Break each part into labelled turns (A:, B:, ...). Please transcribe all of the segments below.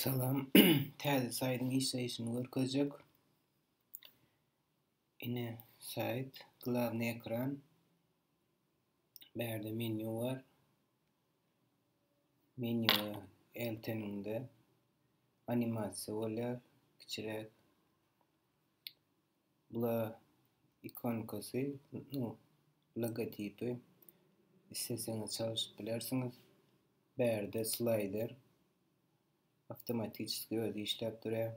A: Salam. Täze saýdyň işleýşini görkezjek. Ine saýt, glawnyý ekran. Bärde menýu bar. Menýuwa elteniňde animasiýa bolýar, kiçiräk. Bula ikonkasy, nu, logotipi. Isleseňiz çalşyp bilersiňiz. Bärde slaýder awtomatiçeski özi işläp durýar.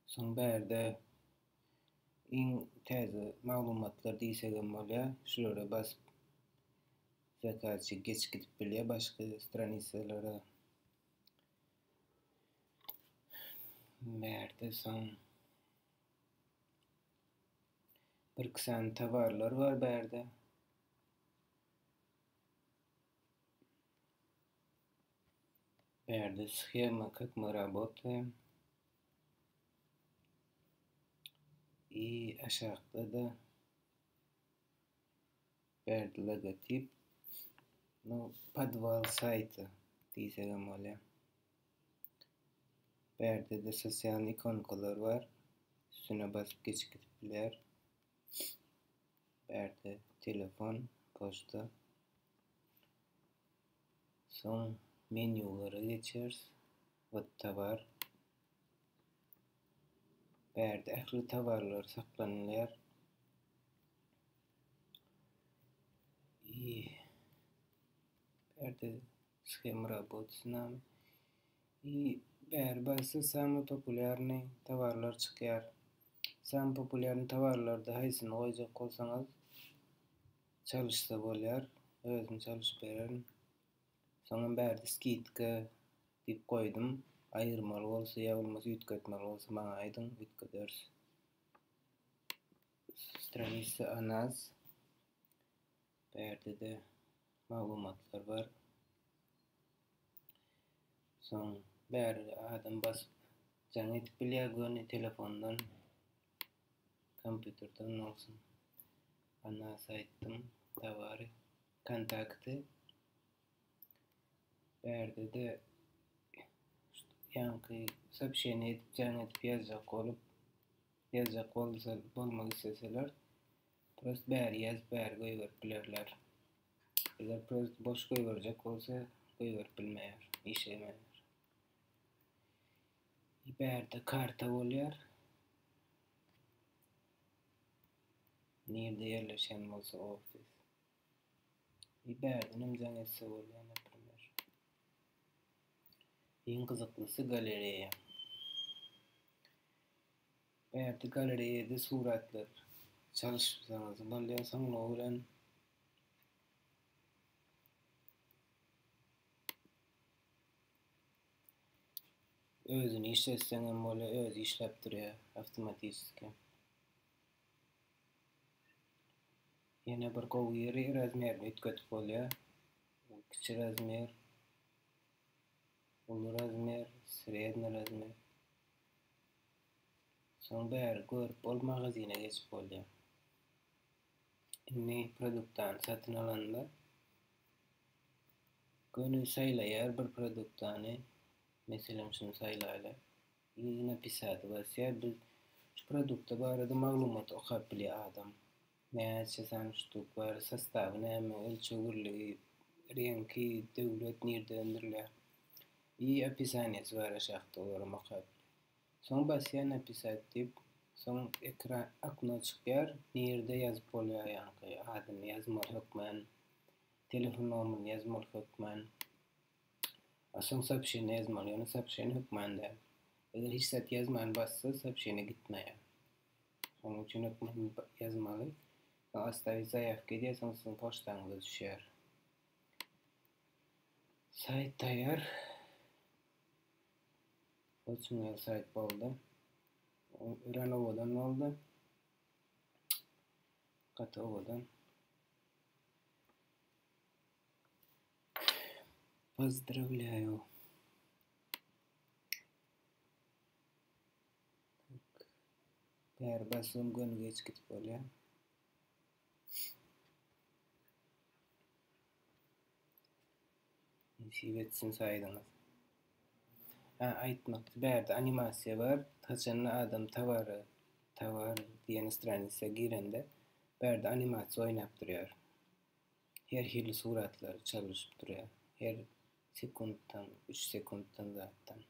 A: Soň bärde iň täze maglumatlar diýsegem bolýar. Şulara basyp zakazçy geçip gidip bilýär başga stranisalara. Bärde soň birki sany towarlar bar bärde. Bärde shema как мы работaýem. I aşakda-da bärde logotip. Nu, podwal saýta diýsegem bolýar. Bärde-de sosial ikonkalar bar. Üstüne basyp geçip gidip bilýär. Bärde telefon, poçta. Soň menýulara geçeris. Wot towar. Bärde ähli towarlar saklanylýar. I bärde shema rabot s nami. I bäri bassa samyý populýarnyý towarlar çykýar. Samyý populýarnyý towarlarda haýsyny goýjak bolsaňyz çalyşsa bolýar. Özüm çalyşyp bererin. Soňam bärde skidka diýip goýdum. Aýyrmaly bolsa ýa bolmasa üýtgetmeli bolsa maňa aýdyň, üýtgederis. Stranisa o nas. Bärde-de maglumatlar bar. Soň bärde adam basyp jaň edip bilýär göni telefondan, kompýuterden bolsun. O nas aýtdym, towary, kontakty. Bärde-de ýaňky soobşeniýe edip jaň edip ýazjak bolup, ýazjak bolsa bolmak isleseler, prost bäri ýazyp bäri goýberip bilerler. Eger prost boş goýberjek bolsa goýberip bilmeýär, işlemeýär. Bärde karta bolýar. Nirde ýerleşen bolsa ofis. I bärdenem jaň etse bolýar, naprimer. Iň gyzyklysy galereýa. Bärde galereýada suratlar çalyşsaňyz bolýar soňlugy bilen. Özüni işletseňem bolýar, özi işläp durýar awtomatiçeski. Ýene bir gowy ýeri razmerini üýtgedip bolýar. Kiçi razmer, uly razmer, sredni razmer. Soň bäri görüp ol magazine geçip bolýar. Indi produktany satyn alanda göni saýlaýar bir produktany. Meselem şuny saýlaýly. I napisat basýar. Biz şu produkta barada maglumat okap bilýär adam. Näçe sany ştuk bar, sostawy näme, ölçeg birligi, reňki, döwlet nirde öndürilýär. I opisaniýasy bar aşakda olaram okap. Soň basýar napisat diýip, soň ekran okno çykýar, nirde ýazyp bolýar ýaňky adyny ýazmaly hökman, telefon nomerini ýazmaly hökman. A soň soobşeniýe ýazmaly, ýöne soobşeniýe hökman däl. Eger hiç zat ýazman bassa, soobşeniýe gitmeýär. Şonuň üçin hökman ýazmaly. Soň ostavit zaýawka edýär, soň siziň poçtaňyza düşýär. Saýt taýýar. Oçun ýaly saýt boldy. Örän owadan boldy. Gaty owadan. Pozdrawlýaýu. Tak. Bäri basym göni geç gidip bolýar. Nesip etsin saýdyňyz. Ha, aýtmakçy, bärde animasiýa bar. Haçanda adam towara, towar diýen stranisa girende, bärde animasiýa oýnap durýar. Her hili suratlar çalyşyp durýar. Her sekuntdan, 3 sekuntdan zatdan.